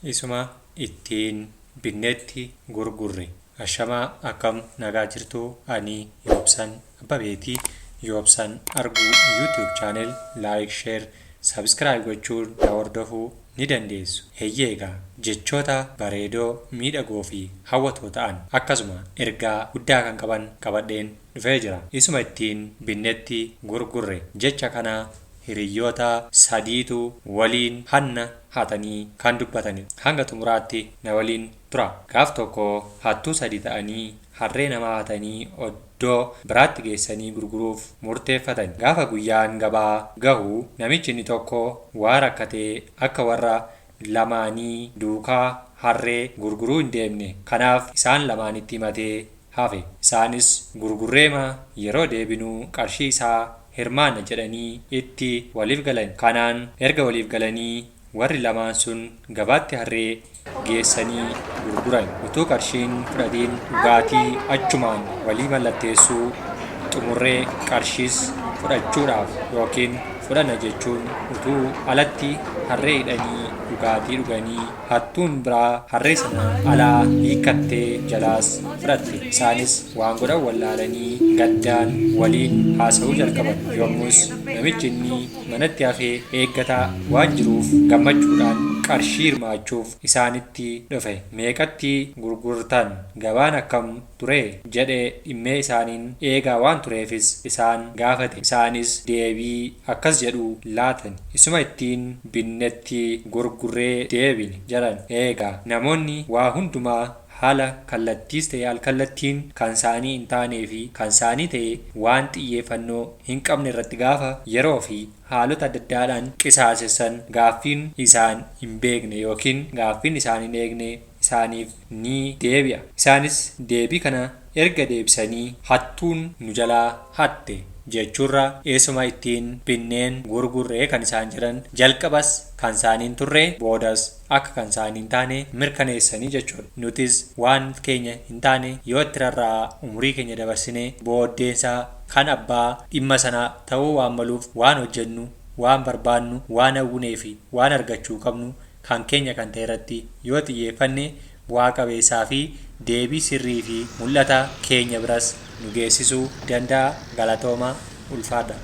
Isuma ittiin binnetti gurgurre. Ashamaa, akkam nagaa jirtu? Ani Yoobsan Abbabeetii. Yoobsan Arguu YouTube channel like, share, subscribe gochuun na hordofuu ni dandeessu. Eeyyee, jechoota bareedoo, miidhagoo fi hawwatoo ta'an, akkasuma ergaa guddaa kan qaban qabadheen dhufee jira. Isuma ittiin binnetti gurgurre. Jecha kana hiriyyoota sadiitu waliin hanna hatanii kan dubbatani. Hanga xumuraatti na waliin tura. Gaaf tokko hattuu sadi ta'anii harree namaa hatanii oddoo biraatti geessanii gurguruuf murteeffatan. Gaafa guyyaan gabaa gahu, namichi inni tokko waa rakkatee akka warra lamaanii duukaa harree gurguruu hin deemne. Kanaaf isaan lamaanitti himatee hafe. Isaanis gurgurreema yeroo deebinuu qarshii isaa hirmaanna jedhanii itti waliif galan. Kanaan erga waliif galanii, warri lamaan sun gabaatti harree geessanii gurguran. Utuu qarshiin fudhatiin dhugaatii achumaan walii mallatteessuu xumurree, qarshiis fudhachuudhaaf yookiin fudhanna jechuun utuu alatti harree hidhanii dhugaatii dhuganii, hattuun biraa harree sana alaa hiikkattee jalaas fudhatte. Isaanis waan godhan wallaalanii gaddaan waliin haasa'uu jalqaban. Yommus namichi inni manatti hafee eeggataa waan jiruuf gammachuudhaan qarshii hirmaachuuf isaanitti dhufe. "Meeqatti gurgurtan? Gabaan akkam ture?" jedhee dhimmee isaaniin eegaa waan tureefis isaan gaafate. Isaanis deebii akkas jedhu laatan: "Isuma ittiin binnetti gurgurree deebine" jedhan. Eegaa, namoonni waa hundumaa haala kallattiis ta'e alkallattiin kan isaanii hin taanee fi kan isaanii ta'e waan xiyyeeffannoo hin qabne irratti gaafa yeroo fi haalota adda addaadhaan qisaasessan, gaaffiin isaan hin beekne yookiin gaaffiin isaan hin eegne isaaniif ni deebi'a. Isaanis deebii kana erga deebisanii, "Hattuun nu jalaa hatte" jechuurra "Eessuma ittiin binneen gurgurree" kan isaan jedhan jalqabas kan isaaniin turre, boodas akka kan isaanii hin taane mirkaneessanii jechuudha. Nutis waan keenya hin taane yoo itti rarraa umurii keenya dabarsine, booddeensaa kan abbaa dhimma sanaa ta'uu waan maluuf, waan hojjennu, waan barbaannu, waan hawwinee fi waan argachuu qabnu kan keenya kan ta'e irratti yoo xiyyeeffanne, bu'aa qabeessaa fi deebii sirrii fi mul'ata keenya biras nu geessisuu danda'a. Galatooma, ulfaadha.